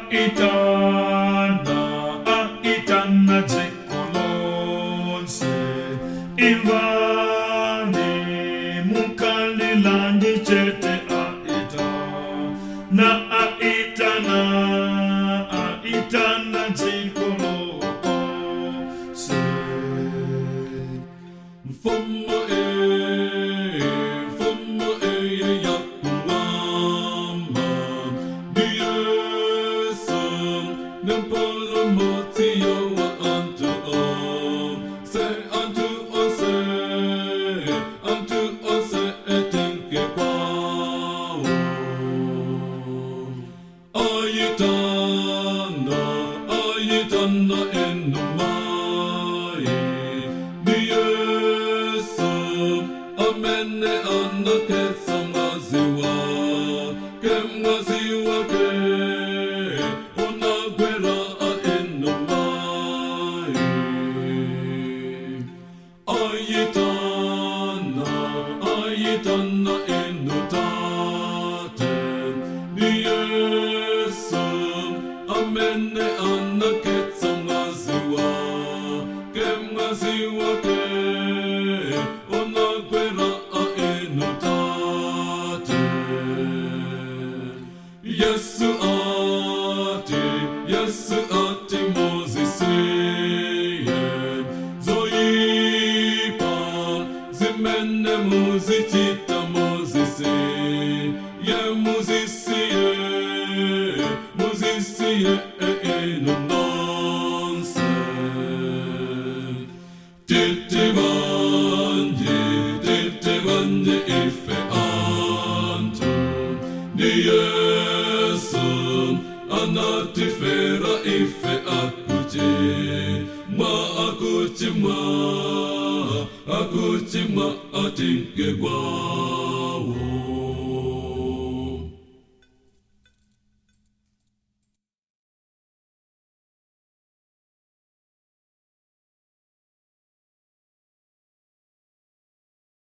Aitana, aitana dziko lonse. Imvani, mukhaliranji chete? Aitana, aitana, aitana dziko lonse. Mfumu e, mfumu e yakumwamba, ndi Yesu, Mpulumutsi wa anthu onse, anthu onse, anthu onse etinke kwawo. Aitana, aitana inu mayi, ndi Yesu, amene anakhetsa mwazi wake, mwazi wake, unagwera inu mayi. Aitana, aitana inu tate, ndi Yesu, amene anakhetsa mwazi wake, mwazi wake, unagwera inu tate. Yesu ati, Yesu ati muzisiye zoyipa zimene muzichita, muzisiye, muzisiye, muzisiye inu nonse. Titi bwanji, titi bwanji ife anthu? Ndi Yesu anatifera ife akuchimwa, akuchimwa, akuchimwa atinke kwawo.